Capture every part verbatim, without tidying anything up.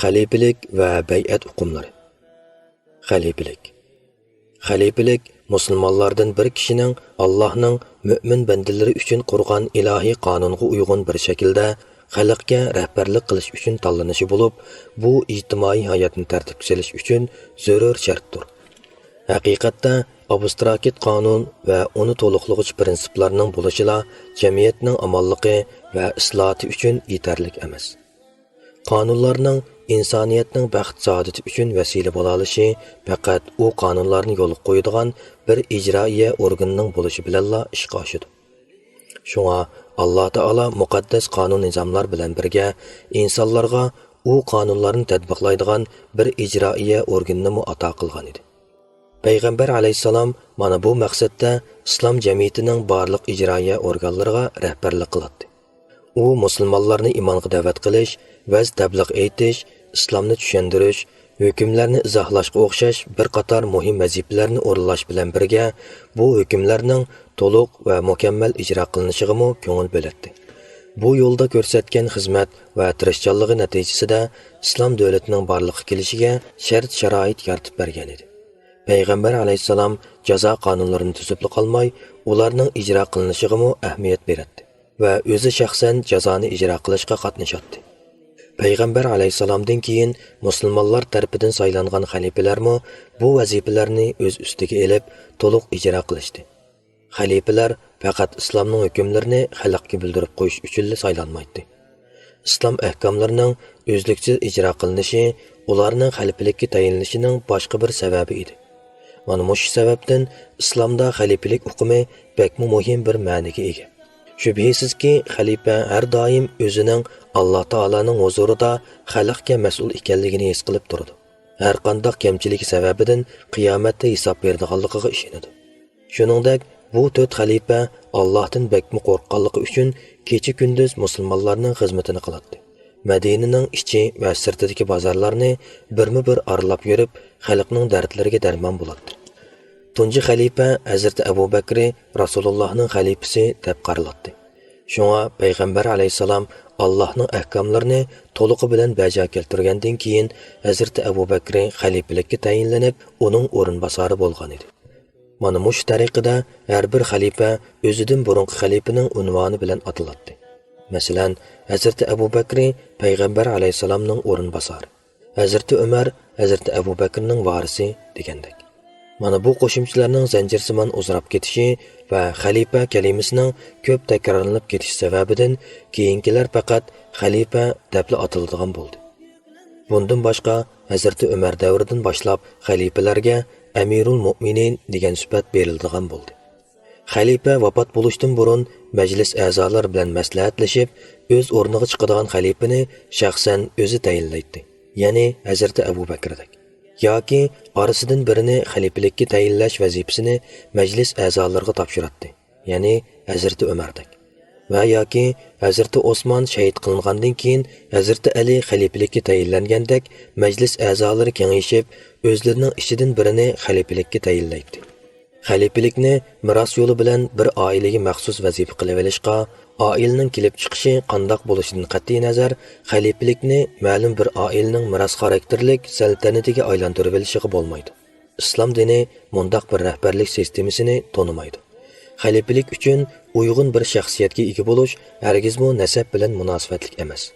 خەلىپىلىك ۋە بەيئەت ئۇقۇملىرى. خەلىپىلىك. خەلىپىلىك مۇسۇلمانلاردىن بىر كىشىنىڭ ئاللاھنىڭ مۆمىن بەندىلىرى ئۈچۈن قۇرغان ئىلاھىي قانۇنغا ئۇيغۇن بىر شەكىلدە خەلقكە رەھبەرلىك قىلىش ئۈچۈن تاللىنىشى بولۇپ، بۇ ئىجتىمائىي ھاياتنى تەرتىپكە سېلىش ئۈچۈن زۆرۈر شەرتتۇر. ھەقىقەتتە، ئابستراكت قانۇن ۋە ئۇنى تولۇقلىغۇچى پىرىنسىپلارنىڭ بولۇشىلا جەمئىيەتنىڭ ئامانلىقى ۋە ئىسلاھاتى ئۈچۈن يېتەرلىك ئەمەس. قانۇنلارنىڭ ئىنسانىيەتنىڭ بەخت-سائادىتى ئۈچۈن ۋەسىلە بولالىشى پەقەت ئۇ قانۇنلارنى يولغا قويىدىغان بىر ئىجرائىيە ئورگىنىنىڭ بولۇشى بىلەنلا ئىشقا ئاشىدۇ. شۇڭا ئاللا تائالا مۇقەددەس قانۇن-نىزاملار بىلەن بىرگە ئىنسانلارغا ئۇ قانۇنلارنى تەتبىقلايدىغان بىر ئىجرائىيە ئورگىنىنىمۇ ئاتا قىلغان ئىدى. پەيغەمبەر ئەلەيھىسسالام مانا بۇ مەقسەتتە ئىسلام جەمئىيىتىنىڭ بارلىق ئىجرائىيە ئورگانلىرىغا رەھبەرلىك قىلاتتى. ئۇ مۇسۇلمانلارنى ئىمانغا دەۋەت قىلىش، ۋەز تەبلىغ ئېيتىش، ئىسلامنى چۈشەندۈرۈش، ھۆكۈملەرنى ئىزاھلاشقا ئوخشاش بىر قاتار مۇھىم ۋەزىپىلەرنى ئورۇنلاش بىلەن بىرگە، بۇ ھۆكۈملەرنىڭ تولۇق ۋە مۇكەممەل ئىجرا قىلىنىشىغىمۇ كۆڭۈل بۆلەتتى. بۇ يولدا كۆرسەتكەن خىزمەت ۋە تىرىشچانلىقى نەتىجىسىدە ئىسلام دۆلىتىنىڭ بارلىققا كېلىشىگە شەرت-شارائىت يارىتىپ بەرگەن ئىدى. پەيغەمبەر ئەلەيھىسسالام جازا قانۇنلىرىنى تۈزۈپلا قالماي، ئۇلارنىڭ ئىجرا قىلىنىشىغىمۇ ئەھمىيەت بېرەتتى ۋە ئۆزى شەخسەن جازانى ئىجرا قىلىشقا قاتنىشاتتى. پەيغەمبەر ئەلەيھىسسالامدىن كېيىن مۇسۇلمانلار تەرىپىدىن سايلانغان خەلىپىلەرمۇ بۇ ۋەزىپىلەرنى ئۆز ئۈستىگە ئېلىپ، تولۇق ئىجرا قىلىشتى. خەلىپىلەر پەقەت ئىسلامنىڭ ھۆكۈملىرىنى خەلققە بىلدۈرۈپ قويۇش ئۈچۈنلا سايلانمايتتى. ئىسلام ئەھكاملىرىنىڭ ئۈزلۈكسىز ئىجرا قىلىنىشى ئۇلارنىڭ خەلىپىلىككە تەيىنلىنىشىنىڭ باشقا بىر سەۋەبى ئىدى. مانا مۇشۇ سەۋەبتىن ئىسلامدا خەلىپىلىك ئۇقۇمى بەكمۇ مۇھىم بىر مەنىگە ئىگە. شۈبھىسىزكى، خەلىپە ھەر دائىم ئۆزىنىڭ ئاللا تائالانىڭ ھۇزۇرىدا خەلقكە مەسئۇل ئىكەنلىكىنى ھېس قىلىپ تۇرىدۇ. ھەر قانداق كەمچىلىكى سەۋەبىدىن قىيامەتتە ھېساب بېرىدىغانلىقىغا ئىشىنىدۇ. شۇنىڭدەك، بۇ تۆت خەلىپە ئاللاھتىن بەكمۇ قورققانلىقى ئۈچۈن كېچە-كۈندۈز مۇسۇلمانلارنىڭ خىزمىتىنى قىلاتتى. مەدىنىنىڭ ئىچى ۋە سىرتىدىكى بازارلارنى بىرمۇ بىر ئارىلاپ يۈرۈپ، خەلقنىڭ دەردلىرىگە دەرمان بولاتتى. تۇنجى خەلىپە ھەزرىتى ئەبۇ بەكرى رەسۇلۇللاھنىڭ خەلىپىسى دەپ قارىلاتتى. شۇڭا پەيغەمبەر ئەلەيھىسسالام ئاللاھنىڭ ئەھكاملىرىنى تولۇقى بىلەن بەجا كەلتۈرگەندىن كېيىن، ھەزرىتى ئەبۇ بەكرى خەلىپىلىككە تەيىنلىنىپ، ئۇنىڭ ئورۇنباسارى بولغان ئىدى. مانا مۇشۇ تەرىقىدە ھەر بىر خەلىپە ئۆزىدىن بۇرۇنقى خەلىپىنىڭ ئۇنۋانى بىلەن ئاتىلاتتى. مەسىلەن، ھەزرىتى ئەبۇ بەكرى پەيغەمبەر ئەلەيھىسسالامنىڭ ئورۇنباسارى، ھەزرىتى ئۆمەر ھەزرىتى ئەبۇ بەكرىنىڭ ۋارىسى دېگەندەك. مانا بۇ قوشۇمچىلارنىڭ زەنجىرسىمان ئۇزىراپ كېتىشى ۋە خەلىپە كەلىمىسىنىڭ كۆپ تەكرارلىنىپ كېتىشى سەۋەبىدىن كېيىنكىلەر پەقەت خەلىپە دەپلا ئاتىلىدىغان بولدى. بۇندىن باشقا، ھەزرىتى ئۆمەر دەۋرىدىن باشلاپ خەلىپىلەرگە ئەمىرۇل مۆمىنىن دېگەن سۈپەت بېرىلىدىغان بولدى. خەلىپە ۋاپات بولۇشتىن بۇرۇن مەجلىس ئەزالىرى بىلەن مەسلىھەتلىشىپ، ئۆز ئورنىغا چىقىدىغان خەلىپىنى شەخسەن ئۆزى تەيىنلەيتتى، يەنى ھەزرىتى ئەبۇ بەكرىدەك. ياكى ئارىسىدىن بىرىنى خەلىپىلىككە تەيىنلەش ۋەزىپىسىنى مەجلىس ئەزالىرىغا تاپشۇراتتى، يەنى ھەزرىتى ئۆمەردەك. ۋە ياكى ھەزرىتى ئوسمان شەھىت قىلىنغاندىن كېيىن، ھەزرىتى ئەلى خەلىپىلىككە تەيىنلەنگەندەك، مەجلىس ئەزالىرى كېڭىشىپ، ئۆزلىرىنىڭ ئىچىدىن بىرىنى خەلىپىلىككە تەيىنلەيتتى. خەلىپىلىكنى مىراس يولى بىلەن بىر ئائىلىگە مەخسۇس ۋەزىپە قىلىۋېلىشقا، ئائىلىنىڭ كېلىپ چىقىشى قانداق بولۇشىدىن قەتئىينەزەر، خەلىپىلىكنى مەلۇم بىر ئائىلىنىڭ مىراس خاراكتېرلىك سەلتەنىتىگە ئايلاندۇرۇۋېلىشىغا بولمايدۇ. ئىسلام دىنى مۇنداق بىر رەھبەرلىك سىستېمىسىنى تونۇمايدۇ. خەلىپىلىك ئۈچۈن ئۇيغۇن بىر شەخسىيەتكە ئىگە بولۇش ھەرگىزمۇ نەسەب بىلەن مۇناسىۋەتلىك ئەمەس.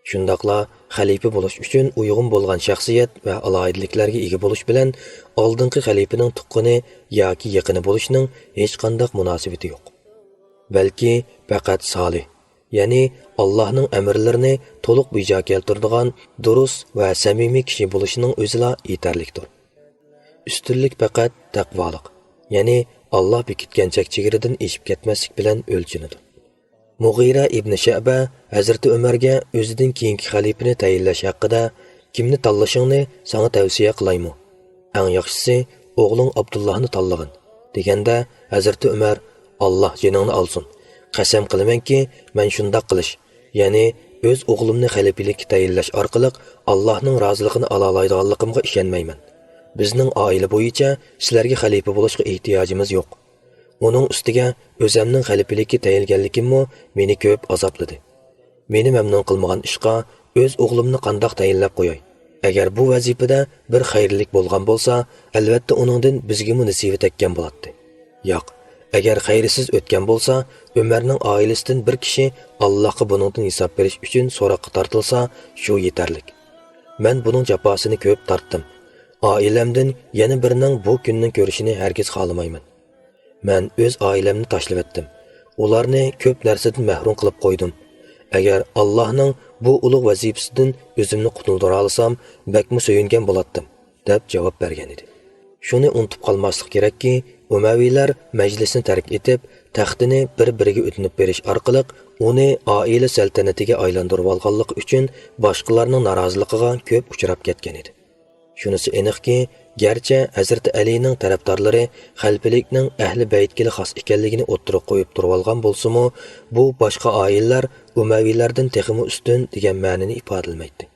شۇنداقلا خەلىپە بولۇش ئۈچۈن ئۇيغۇن بولغان شەخسىيەت ۋە ئالاھىدىلىكلەرگە ئىگە بولۇش بىلەن ئالدىنقى خەلىپىنىڭ تۇغقىنى ياكى يېقىنى بولۇشنىڭ ھېچقانداق مۇناسىۋىتى يوق. بەلكى پەقەت سالىھ، يەنى ئاللاھنىڭ ئەمىرلىرىنى تولۇق بېجا كەلتۈرىدىغان دۇرۇس ۋە سەمىمىي كىشى بولۇشنىڭ ئۆزىلا يېتەرلىكتۇر. ئۈستۈنلۈك پەقەت تەقۋالىق، يەنى ئاللا بېكىتكەن چەك-چېگرىدىن ئېشىپ كەتمەسلىك بىلەن ئۆلچىنىدۇ. مۇغىرە ئىبنى شەبە ھەزرىتى ئۆمەرگە ئۆزىدىن كېيىنكى خەلىپىنى تەيىنلەش ھەققىدە، «كىمنى تاللىشىڭنى ساڭا تەۋسىيە قىلايمۇ؟ ئەڭ ياخشىسى ئوغلۇڭ ئابدۇللاھنى تاللىغىن» دېگەندە، ھەزرىتى ئۆمەر، «ئاللا جېنىڭنى ئالسۇن. قەسەم قىلىمەنكى، مەن شۇنداق قىلىش، يەنى ئۆز ئوغلۇمنى خەلىپىلىككە تەيىنلەش ئارقىلىق ئاللاھنىڭ رازىلىقىنى ئالالايدىغانلىقىمغا ئىشەنمەيمەن. بىزنىڭ ئائىلە بويىچە سىلەرگە خەلىپە بولۇشقا ئېھتىياجىمىز يوق. ئۇنىڭ ئۈستىگە ئۆزەمنىڭ خەلىپىلىككە تەيىنلىگەنلىكىممۇ مېنى كۆپ ئازابلىدى. مېنى مەمنۇن قىلمىغان ئىشقا ئۆز ئوغلۇمنى قانداق تەيىنلەپ قوياي؟ ئەگەر بۇ ۋەزىپىدە بىر خەيرلىك بولغان بولسا، ئەلۋەتتە ئۇنىڭدىن بىزگىمۇ نېسىۋە تەگكەن بولاتتى. ياق، ئەگەر خەيرسىز ئۆتكەن بولسا، ئۆمەرنىڭ ئائىلىسىدىن بىر كىشى ئاللاھقا بۇنىڭدىن ھېساب بېرىش ئۈچۈن سوراققا تارتىلسا، شۇ يېتەرلىك. مەن بۇنىڭ جاپاسىنى كۆپ تارتتىم. ئائىلەمدىن يەنە بىرىنىڭ بۇ كۈننى كۆرۈشىنى ھەرگىز خالىمايمەن. مەن ئۆز ئائىلەمنى تاشلىۋەتتىم. ئۇلارنى كۆپ نەرسىدىن مەھرۇم قىلىپ قويدۇم. ئەگەر ئاللاھنىڭ بۇ ئۇلۇغ ۋەزىپىسىدىن ئۆزۈمنى قۇتۇلدۇرالىسام، بەكمۇ سۆيۈنگەن بولاتتىم، دەپ جاۋاب بەرگەن ئىدى. شۇنى ئۇنتۇپ قالماسلىق كېرەككى، ئۇمەۋىيلەر مەجلىسنى تەرك ئېتىپ، تەختىنى بىر-بىرىگە ئۆتۈنۈپ بېرىش ئارقىلىق ئۇنى ئائىلە سەلتەنىتىگە ئايلاندۇرۇۋالغانلىقى ئۈچۈن باشقىلارنىڭ نارازىلىقىغا كۆپ ئۇچراپ كەتكەن ئىدى. شۇنىسى ئېنىقكى، گەرچە ھەزرىتى ئەلىنىڭ تەرەپدارلىرى خەلىپىلىكنىڭ ئەھلى بەيتكىلا خاس ئىكەنلىكىنى ئوتتۇرىغا قويۇپ تۇرۇۋالغان بولسىمۇ، بۇ باشقا ئائىلىلەر ئۇمەۋىيلەردىن تېخىمۇ ئۈستۈن دېگەن مەنىنى ئىپادىلىمەيتتى.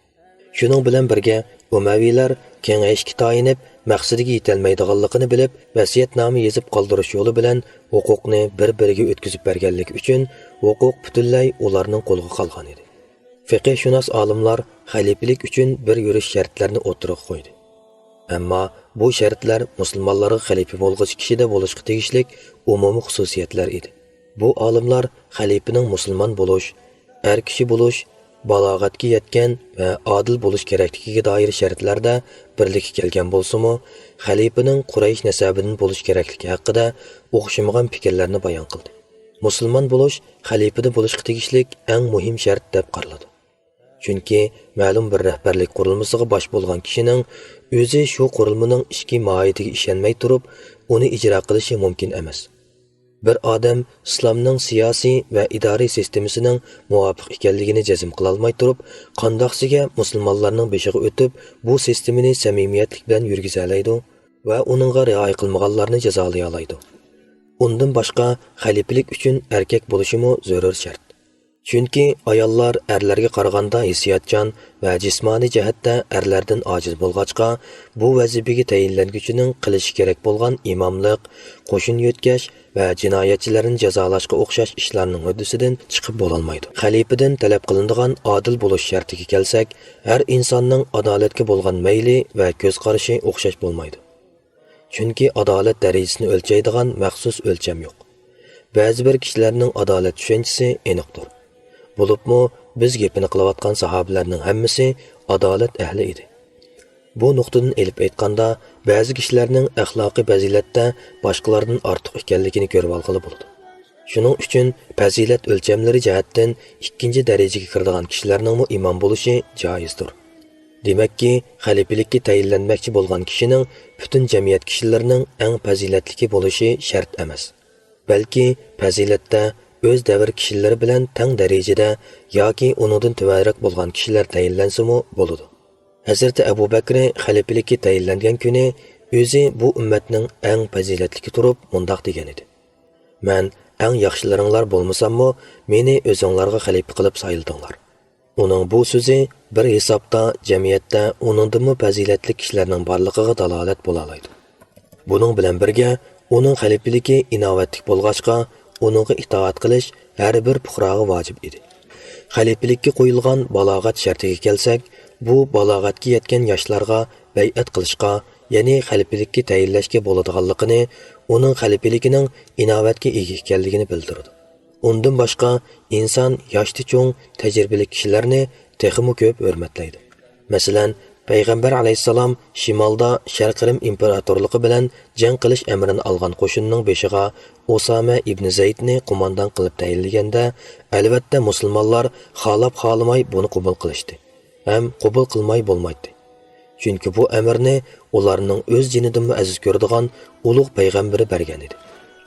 شۇنىڭ بىلەن بىرگە، ئۇمەۋىيلەر كېڭىيىشكە تايىنىپ، مەقسىتىگە يېتەلمەيدىغانلىقىنى بىلىپ، ۋەسىيەتنامە يېزىپ قالدۇرۇش يولى بىلەن ھوقۇقنى بىر-بىرىگە ئۆتكۈزۈپ بەرگەنلىكى ئۈچۈن، ھوقۇق پۈتۈنلەي ئۇلارنىڭ قولىغا قالغان ئىدى. فىقىھشۇناس ئالىملار خەلىپىلىك ئۈچۈن بىر يۈرۈش شەرتلەرنى ئوتتۇرىغا قويدى. ئەمما بۇ شەرتلەر مۇسۇلمانلارغا خەلىپە بولغۇچى كىشىدە بولۇشقا تېگىشلىك ئومۇمىي خۇسۇسىيەتلەر ئىدى. بۇ ئالىملار خەلىپىنىڭ مۇسۇلمان بولۇش، ئەر كىشى بولۇش، بالاغەتكە يەتكەن ۋە ئادىل بولۇش كېرەكلىكىگە دائىر شەرتلەردە بىرلىككە كەلگەن بولسىمۇ، خەلىپىنىڭ قۇرەيش نەسەبىدىن بولۇش كېرەكلىكى ھەققىدە ئوخشىمىغان پىكىرلەرنى بايان قىلدى. مۇسۇلمان بولۇش خەلىپىدە بولۇشقا تېگىشلىك ئەڭ مۇھىم شەرت دەپ قارىلىدۇ. چۈنكى مەلۇم بىر رەھبەرلىك قۇرۇلمىسىغا باش بولغان كىشىنىڭ ئۆزى شۇ قۇرۇلمىنىڭ ئىچكى ماھىيىتىگە ئىشەنمەي تۇرۇپ، ئۇنى ئىجرا قىلىشى مۇمكىن ئەمەس. بىر ئادەم ئىسلامنىڭ سىياسىي ۋە ئىدارىي سىستېمىسىنىڭ مۇۋاپىق ئىكەنلىكىنى جەزم قىلالماي تۇرۇپ، قانداقسىگە مۇسۇلمانلارنىڭ بېشىغا ئۆتۈپ، بۇ سىستېمىنى سەمىمىيەتلىك بىلەن يۈرگۈزەلەيدۇ ۋە ئۇنىڭغا رىئايە قىلمىغانلارنى جازالىيالايدۇ؟ ئۇندىن باشقا، خەلىپىلىك ئۈچۈن ئەركەك بولۇشىمۇ زۆرۈر شەرت. چۈنكى ئاياللار ئەرلەرگە قارىغاندا ھېسسىياتچان ۋە جىسمانىي جەھەتتە ئەرلەردىن ئاجىز بولغاچقا، بۇ ۋەزىپىگە تەيىنلەنگۈچىنىڭ قىلىشى كېرەك بولغان ئىماملىق، قوشۇن يۆتكەش ۋە جىنايەتچىلەرنى جازالاشقا ئوخشاش ئىشلارنىڭ ھۆددىسىدىن چىقىپ بولالمايدۇ. خەلىپىدىن تەلەپ قىلىنىدىغان ئادىل بولۇش شەرتىگە كەلسەك، ھەر ئىنساننىڭ ئادالەتكە بولغان مەيلى ۋە كۆز قارىشى ئوخشاش بولمايدۇ. چۈنكى ئادالەت دەرىجىسىنى ئۆلچەيدىغان مەخسۇس ئۆلچەم يوق. بەزى بىر كىشىلەرنىڭ ئادالەت چۈشەنچىسى ئېنىقتۇر. بولۇپمۇ بىز گېپىنى قىلىۋاتقان ساھابىلەرنىڭ ھەممىسى ئادالەت ئەھلى ئىدى. بۇ نۇقتىدىن ئېلىپ ئېيتقاندا، بەزى كىشىلەرنىڭ ئەخلاقىي پەزىلەتتە باشقىلاردىن ئارتۇق ئىكەنلىكىنى كۆرۈۋالغىلى بولىدۇ. شۇنىڭ ئۈچۈن پەزىلەت ئۆلچەملىرى جەھەتتىن ئىككىنچى دەرىجىگە كىرىدىغان كىشىلەرنىڭمۇ ئىمام بولۇشى جائىزدۇر. دېمەككى، خەلىپىلىككە تەيىنلەنمەكچى بولغان كىشىنىڭ پۈتۈن جەمئىيەت كىشىلىرىنىڭ ئەڭ پەزىلەتلىكى بولۇشى شەرت ئەمەس. بەلكى پەزىلەتتە ئۆز دەۋر كىشىلىرى بىلەن تەڭ دەرىجىدە ياكى ئۇنىڭدىن تۆۋەنرەك بولغان كىشىلەر تەيىنلەنسىمۇ بولىدۇ. ھەزرىتى ئەبۇ بەكرى خەلىپىلىككە تەيىنلەنگەن كۈنى ئۆزى بۇ ئۈممەتنىڭ ئەڭ پەزىلەتلىكى تۇرۇپ مۇنداق دېگەن ئىدى: «مەن ئەڭ ياخشىلىرىڭلار بولمىساممۇ، مېنى ئۆزۈڭلارغا خەلىپە قىلىپ سايلىدىڭلار.» ئۇنىڭ بۇ سۆزى بىر ھېسابتا جەمئىيەتتە ئۇنىڭدىنمۇ پەزىلەتلىك كىشىلەرنىڭ بارلىقىغا دالالەت بولالايدۇ. بۇنىڭ بىلەن بىرگە، ئۇنىڭ خەلىپىلىكى ئىناۋەتلىك بولغاچقا، ئۇنىڭغا ئىتائەت قىلىش ھەر بىر پۇقراغا ۋاجىپ ئىدى. خەلىپىلىككە قويۇلغان بالاغەت شەرتىگە كەلسەك، بۇ بالاغەتكە يەتكەن ياشلارغا بەيئەت قىلىشقا، يەنى خەلىپىلىككە تەيىنلەشكە بولىدىغانلىقىنى، ئۇنىڭ خەلىپىلىكىنىڭ ئىناۋەتكە ئىگە ئىكەنلىكىنى بىلدۈرىدۇ. ئۇندىن باشقا، ئىنسان ياشتا چوڭ، تەجرىبىلىك كىشىلەرنى تېخىمۇ كۆپ ھۆرمەتلەيدۇ. مەسىلەن، پەيغەمبەر ئەلەيھىسسالام شىمالدا شەرقىي رىم ئىمپېراتورلۇقى بىلەن جەڭ قىلىش ئەمرىنى ئالغان قوشۇننىڭ بېشىغا ئۇسامە ئىبنى زەيدنى قوماندان قىلىپ تەيىنلىگەندە، ئەلۋەتتە، مۇسۇلمانلار خالاپ-خالىماي بۇنى قوبۇل قىلىشتى ھەم قوبۇل قىلماي بولمايتتى. چۈنكى بۇ ئەمرنى ئۇلارنىڭ ئۆز جېنىدىنمۇ ئەزىز كۆرىدىغان ئۇلۇغ پەيغەمبىرى بەرگەن ئىدى.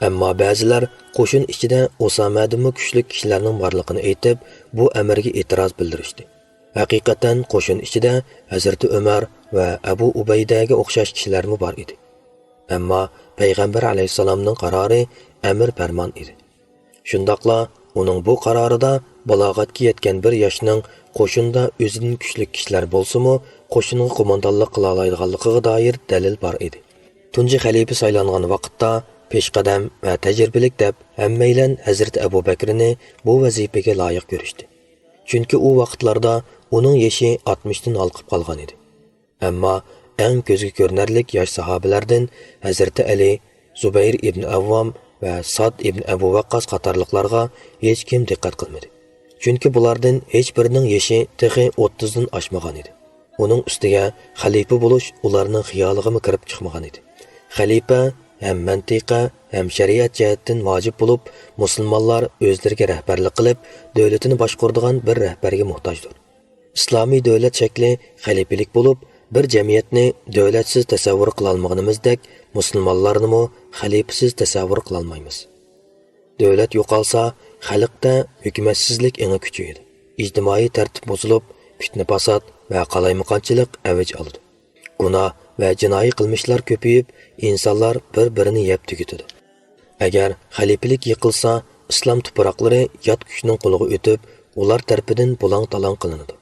ئەمما بەزىلەر قوشۇن ئىچىدە ئۇسامەدىنمۇ كۈچلۈك كىشىلەرنىڭ بارلىقىنى ئېيتىپ، بۇ ئەمرگە ئېتىراز بىلدۈرۈشتى. ھەقىقەتەن قوشۇن ئىچىدە ھەزرىتى ئۆمەر ۋە ئەبۇ ئۇبەيدەگە ئوخشاش كىشىلەرمۇ بار ئىدى. ئەمما پەيغەمبەر ئەلەيھىسسالامنىڭ قارارى ئەمر پەرمان ئىدى. شۇنداقلا ئۇنىڭ بۇ قارارىدا بالاغەتكە يەتكەن بىر ياشنىڭ قوشۇندا ئۆزىدىن كۈچلۈك كىشىلەر بولسىمۇ، قوشۇنغا قوماندانلىق قىلالايدىغانلىقىغا دائىر دەلىل بار ئىدى. تۇنجى خەلىپە سايلانغان ۋاقىتتا پېشقەدەم ۋە تەجرىبىلىك دەپ ھەممەيلەن ھەزرىتى ئەبۇ بەكرىنى بۇ ۋەزىپىگە لايىق كۆرۈشتى. چۈنكى ئۇ ۋاقىتلاردا ئۇنىڭ يېشى ئاتمىشتىن ھالقىپ قالغان ئىدى. ئەمما ئەڭ كۆزگە كۆرۈنەرلىك ياش ساھابىلەردىن ھەزرىتى ئەلى، زۇبەير ئىبن ئەۋۋام ۋە ساد ئىبن ئەبۇ ۋەققاس قاتارلىقلارغا ھېچكىم دىققەت قىلمىدى. چۈنكى بۇلاردىن ھېچبىرىنىڭ يېشى تېخى ئوتتۇزدىن ئاشمىغان ئىدى. ئۇنىڭ ئۈستىگە خەلىپە بولۇش ئۇلارنىڭ خىيالىغىمۇ كىرىپ چىقمىغان ئىدى. خەلىپە ھەم مەنتىقە، ھەم شەرىئەت جەھەتتىن ۋاجىپ بولۇپ، مۇسۇلمانلار ئۆزلىرىگە رەھبەرلىك قىلىپ، دۆلىتىنى باشقۇرىدىغان بىر رەھبەرگە موھتاجدۇر. ئىسلامىي دۆلەت شەكلى خەلىپىلىك بولۇپ، بىر جەمئىيەتنى دۆلەتسىز تەسەۋۋۇر قىلالمىغىنىمىزدەك، مۇسۇلمانلارنىمۇ خەلىپىسىز تەسەۋۋۇر قىلالمايمىز. دۆلەت يوقالسا، خەلقتە ھۆكۈمەتسىزلىك ئېڭى كۈچىيىدۇ. ئىجتىمائىي تەرتىپ بۇزۇلۇپ، پىتنە-پاسات ۋە قالايمىقانچىلىق ئەۋج ئالىدۇ. گۇناھ ۋە جىنايى قىلمىشلار كۆپىيىپ، ئىنسانلار بىر-بىرىنى يەپ تۈگىتىدۇ. ئەگەر خەلىپىلىك يىقىلسا، ئىسلام تۇپراقلىرى يات كۈچنىڭ قولىغا ئۆتۈپ، ئۇلار تەرىپىدىن بۇلاڭ-تالاڭ قىلىنىدۇ.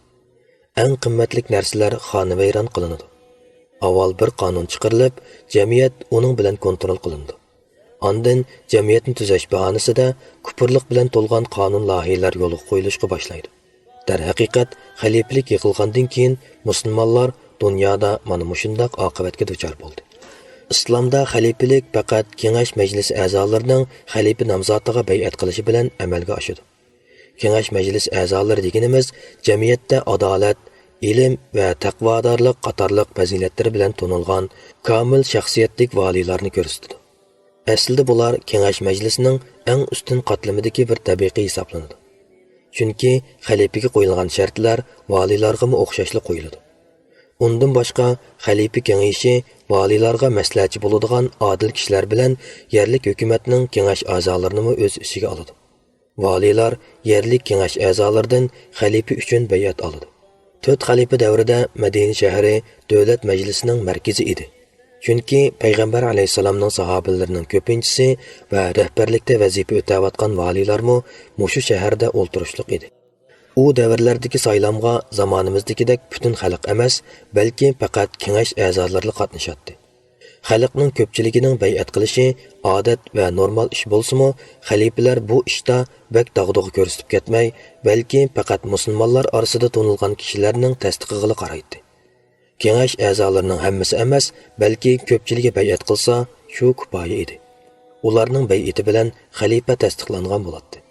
ئەڭ قىممەتلىك نەرسىلەر خانىۋەيران قىلىنىدۇ. ئاۋۋال بىر قانۇن چىقىرىلىپ، جەمئىيەت ئۇنىڭ بىلەن كونترول قىلىنىدۇ. ئاندىن جەمئىيەتنى تۈزەش باھانىسىدە كۇپۇرلۇق بىلەن تولغان قانۇن لايىھەلەر يولغا قويۇلۇشقا باشلايدۇ. دەرھەقىقەت، خەلىپىلىك يىقىلغاندىن كېيىن مۇسۇلمانلار دۇنيادا مانا مۇشۇنداق ئاقىۋەتكە دۇچار بولدى. ئىسلامدا خەلىپىلىك پەقەت كېڭەش مەجلىسى ئەزالىرىنىڭ خەلىپە نامزاتىغا بەيئەت قىلىشى بىلەن ئەمەلگە ئاشىدۇ. كېڭەش مەجلىسى ئەزالىرى دېگىنىمىز جەمئىيەتتە ئادالەت، ئىلىم ۋە تەقۋادارلىق قاتارلىق پەزىلەتلىرى بىلەن تونۇلغان كامىل شەخسىيەتلىك ۋالىيلارنى كۆرسىتىدۇ. ئەسلىدە بۇلار كېڭەش مەجلىسىنىڭ ئەڭ ئۈستۈن قاتلىمىدىكى بىر تەبىقە ھېسابلىنىدۇ. چۈنكى خەلىپىگە قويۇلغان شەرتلەر ۋالىيلارغىمۇ ئوخشاشلا قويۇلىدۇ. ئۇندىن باشقا، خەلىپە كېڭىشى ۋالىيلارغا مەسلىھەتچى بولىدىغان ئادىل كىشىلەر بىلەن يەرلىك ھۆكۈمەتنىڭ كېڭەش ئەزالىرىنىمۇ ئۆز ئىچىگە ئالىدۇ. ۋالىيلار يەرلىك كېڭەش ئەزالىرىدىن خەلىپە ئۈچۈن بەيئەت ئالىدۇ. تۆت خەلىپە دەۋرىدە مەدىنە شەھىرى دۆلەت مەجلىسىنىڭ مەركىزى ئىدى. چۈنكى پەيغەمبەر ئەلەيھىسسالامنىڭ ساھابىلىرىنىڭ كۆپىنچىسى ۋە رەھبەرلىكتە ۋەزىپە ئۆتەۋاتقان ۋالىيلارمۇ مۇشۇ شەھەردە ئولتۇرۇشلۇق ئىدى. ئۇ دەۋرلەردىكى سايلامغا زامانىمىزدىكىدەك پۈتۈن خەلق ئەمەس، بەلكى پەقەت كېڭەش ئەزالىرىلا قاتنىشاتتى. خەلقنىڭ كۆپچىلىكىنىڭ بەيئەت قىلىشى ئادەت ۋە نورمال ئىش بولسىمۇ، خەلىپىلەر بۇ ئىشتا بەك داغدۇغا كۆرسىتىپ كەتمەي، بەلكى پەقەت مۇسۇلمانلار ئارىسىدا تونۇلغان كىشىلەرنىڭ تەستىقىغىلا قارايتتى. كېڭەش ئەزالىرىنىڭ ھەممىسى ئەمەس، بەلكى كۆپچىلىكى بەيئەت قىلسا، شۇ كۇپايە ئىدى. ئۇلارنىڭ بەيئىتى بىلەن خەلىپە تەستىقلانغان بولاتتى.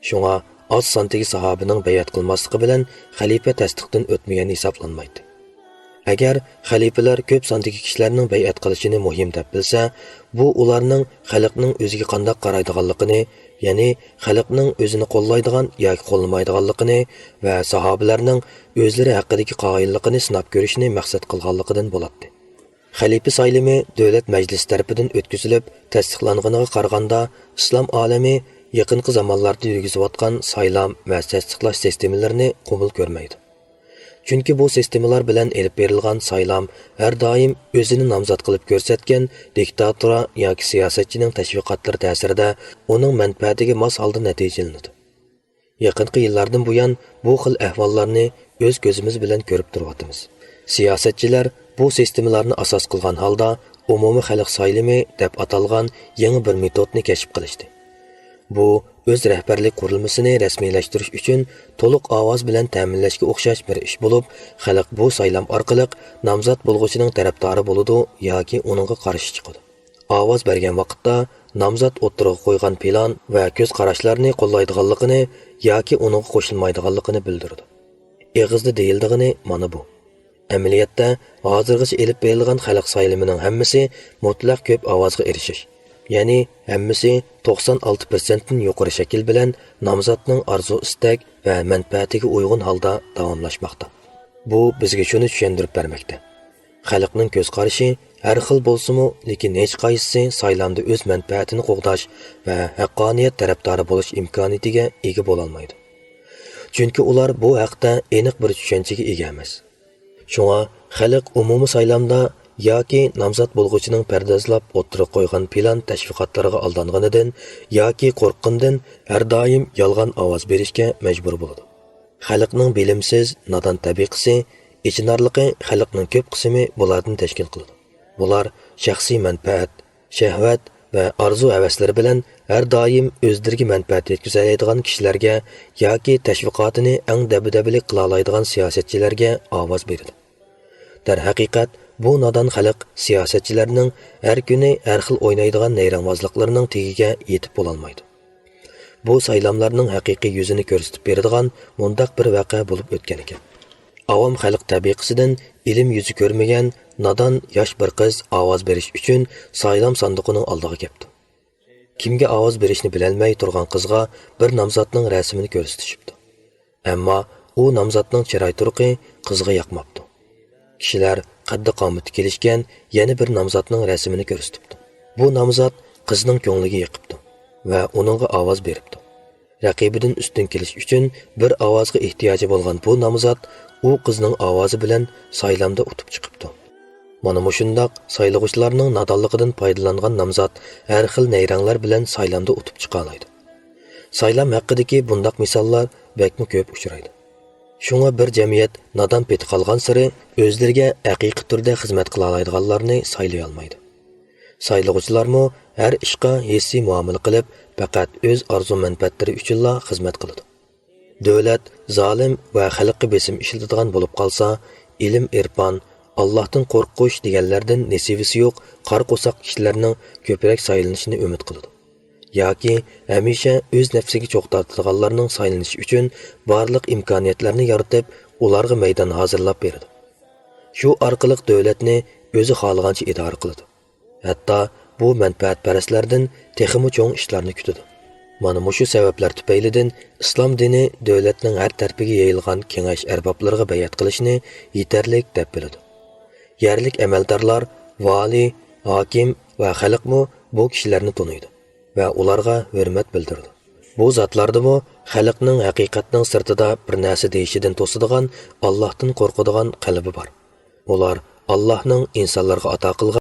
شۇڭا ئاز ساندىكى ساھابىنىڭ بەيئەت قىلماسلىقى بىلەن خەلىپە تەستىقتىن ئۆتمىگەن ھېسابلانمايتتى. ئەگەر خەلىپىلەر كۆپ ساندىكى كىشىلەرنىڭ بەيئەت قىلىشىنى مۇھىم دەپ بىلسە، بۇ ئۇلارنىڭ خەلقنىڭ ئۆزىگە قانداق قارايدىغانلىقىنى، يەنى خەلقنىڭ ئۆزىنى قوللايدىغان ياكى قوللىمايدىغانلىقىنى ۋە ساھابىلەرنىڭ ئۆزلىرى ھەققىدىكى قايىللىقىنى سىناپ كۆرۈشنى مەقسەت قىلغانلىقىدىن بولاتتى. خەلىپە سايلىمى دۆلەت مەجلىسى تەرىپىدىن ئۆتكۈزۈلۈپ تەستىقلانغىنىغا قارىغاندا، ئىسلام ئالىمى يېقىنقى زامانلاردا يۈرگۈزۈۋاتقان سايلام ۋە تەستىقلاش سىستېمىلىرىنى قوبۇل كۆرمەيدۇ. چۈنكى بۇ سىستېمىلار بىلەن ئېلىپ بېرىلغان سايلام ھەر دائىم ئۆزىنى نامزات قىلىپ كۆرسەتكەن دىكتاتور ياكى سىياسەتچىنىڭ تەشۋىقاتلىرى تەسىرىدە ئۇنىڭ مەنپەئەتىگە ماس ھالدا نەتىجىلىنىدۇ. يېقىنقى يىللاردىن بۇيان بۇ خىل ئەھۋاللارنى ئۆز كۆزىمىز بىلەن كۆرۈپ تۇرۇۋاتىمىز. سىياسەتچىلەر بۇ سىستېمىلارنى ئاساس قىلغان ھالدا ئومۇمىي خەلق سايلىمى دەپ ئاتالغان يېڭى بىر مېتودنى كەشىپ قىلىشتى. بۇ ئۆز رەھبەرلىك قۇرۇلمىسىنى رەسمىيلەشتۈرۈش ئۈچۈن تولۇق ئاۋاز بىلەن تەمىنلەشكە ئوخشاش بىر ئىش بولۇپ، خەلق بۇ سايلام ئارقىلىق نامزات بولغۇچىنىڭ تەرەپدارى بولىدۇ ياكى ئۇنىڭغا قارشى چىقىدۇ. ئاۋاز بەرگەن ۋاقىتتا نامزات ئوتتۇرىغا قويغان پىلان ۋە كۆز قاراشلارنى قوللايدىغانلىقىنى ياكى ئۇنىڭغا قوشۇلمايدىغانلىقىنى بىلدۈرىدۇ. ئېغىزدا دېيىلىدىغىنى مانا بۇ. ئەمەلىيەتتە، ھازىرغىچە ئېلىپ بېرىلغان خەلق سايلىمىنىڭ ھەممىسى مۇتلەق كۆپ ئاۋازغا ئېرىشىش، يەنى ھەممىسى توقسان ئالتە پىرسەنتتىن يۇقىرى شەكىل بىلەن نامزاتنىڭ ئارزۇ-ئىستەك ۋە مەنپەئەتىگە ئۇيغۇن ھالدا داۋاملاشماقتا. بۇ بىزگە شۇنى چۈشەندۈرۈپ بەرمەكتە. خەلقنىڭ كۆز قارىشى ھەر خىل بولسىمۇ، لېكىن ھېچقايسىسى سايلامدا ئۆز مەنپەئەتىنى قوغداش ۋە ھەققانىيەت تەرەپدارى بولۇش ئىمكانىيىتىگە ئىگە بولالمايدۇ. چۈنكى ئۇلار بۇ ھەقتە ئېنىق بىر چۈشەنچىگە ئىگە ئەمەس. شۇڭا خەلق ئومۇمىي سايلامدا ياكى نامزات بولغۇچىنىڭ پەردازلاپ ئوتتۇرىغا قويغان پىلان تەشۋىقاتلىرىغا ئالدانغىنىدىن ياكى قورققىنىدىن ھەر دائىم يالغان ئاۋاز بېرىشكە مەجبۇر بولىدۇ. خەلقنىڭ بىلىمسىز، نادان تەبىقىسى، ئېچىنارلىقى خەلقنىڭ كۆپ قىسمى بۇلاردىن تەشكىل قىلىدۇ. بۇلار شەخسىي مەنپەئەت، شەھۋەت ۋە ئارزۇ-ھەۋەسلىرى بىلەن ھەر دائىم ئۆزلىرىگە مەنپەئەت يەتكۈزەلەيدىغان كىشىلەرگە ياكى تەشۋىقاتىنى ئەڭ دەبدەبىلىك قىلالايدىغان سىياسەتچىلەرگە ئاۋاز بېرىدۇ. دەرھەقىقەت، بۇ نادان خەلق سىياسەتچىلەرنىڭ ھەر كۈنى ھەر خىل ئوينايدىغان نەيرەڭبازلىقلىرىنىڭ تېگىگە يېتىپ بولالمايدۇ. بۇ سايلاملارنىڭ ھەقىقىي يۈزىنى كۆرسىتىپ بېرىدىغان مۇنداق بىر ۋەقە بولۇپ ئۆتكەنىكەن. ئاۋام خەلق تەبىقىسىدىن ئىلىم يۈزى كۆرمىگەن نادان ياش بىر قىز ئاۋاز بېرىش ئۈچۈن سايلام ساندۇقىنىڭ ئالدىغا كەپتۇ. كىمگە ئاۋاز بېرىشنى بىلەلمەي تۇرغان قىزغا بىر نامزاتنىڭ رەسىمىنى كۆرسىتىشىپتۇ. ئەمما ئۇ نامزاتنىڭ چىراي تۇرقى قىزغا ياقماپتۇ. كىشىلەر قەددى-قامىتى كېلىشكەن يەنە بىر نامزاتنىڭ رەسىمىنى كۆرسىتىپتۇ. بۇ نامزات قىزنىڭ كۆڭلىگە يېقىپتۇ ۋە ئۇنىڭغا ئاۋاز بېرىپتۇ. رەقىبىدىن ئۈستۈن كېلىش ئۈچۈن بىر ئاۋازغا ئېھتىياجى بولغان بۇ نامزات ئۇ قىزنىڭ ئاۋازى بىلەن سايلامدا ئۇتۇپ چىقىپتۇ. مانا مۇشۇنداق سايلىغۇچىلارنىڭ نادانلىقىدىن پايدىلانغان نامزات ھەر خىل نەيرەڭلەر بىلەن سايلامدا ئۇتۇپ چىقالايدۇ. سايلام ھەققىدىكى بۇنداق مىساللار بەكمۇ كۆپ ئۇچرايدۇ. شۇڭا بىر جەمئىيەت نادان پېتى قالغانسېرى ئۆزلىرىگە ھەقىقىي تۈردە خىزمەت قىلالايدىغانلارنى سايلىيالمايدۇ. سايلىغۇچىلارمۇ ھەر ئىشقا ھېسسىي مۇئامىلە قىلىپ، پەقەت ئۆز ئارزۇ مەنپەئەتلىرى ئۈچۈنلا خىزمەت قىلىدۇ. دۆلەت زالىم ۋە خەلققە بېسىم ئىشلىتىدىغان بولۇپ قالسا، ئىلىم-ئېرپان، ئاللاھتىن قورقۇش دېگەنلەردىن نېسىۋىسى يوق قارا قورساق كىشىلەرنىڭ كۆپرەك سايلىنىشىنى ئۈمىد قىلىدۇ. ياكى ھەمىشە ئۆز نەپسىگە چوغ تارتىدىغانلارنىڭ سايلىنىشى ئۈچۈن بارلىق ئىمكانىيەتلەرنى يارىتىپ، ئۇلارغا مەيدان ھازىرلاپ بېرىدۇ. شۇ ئارقىلىق دۆلەتنى ئۆزى خالىغانچە ئىدارە قىلىدۇ. ھەتتا بۇ مەنپەئەتپەرەسلەردىن تېخىمۇ چوڭ ئىشلارنى كۈتىدۇ. مانا مۇشۇ سەۋەبلەر تۈپەيلىدىن ئىسلام دىنى دۆلەتنىڭ ھەر تەرىپىگە يېيىلغان كېڭەش ئەربابلىرىغا بەيئەت قىلىشنى يېتەرلىك دەپ بىلىدۇ. يەرلىك ئەمەلدارلار، ۋالىي، ھاكىم ۋە خەلقمۇ بۇ كىشىلەرنى تونۇيدۇ ۋە ئۇلارغا ھۆرمەت بىلدۈرىدۇ. بۇ زاتلاردىمۇ خەلقنىڭ ھەقىقەتنىڭ سىرتىدا بىر نەرسە دېيىشىدىن توسىدىغان، ئاللاھتىن قورقىدىغان قەلبى بار. ئۇلار ئاللاھنىڭ ئىنسانلارغا ئاتا قىلغان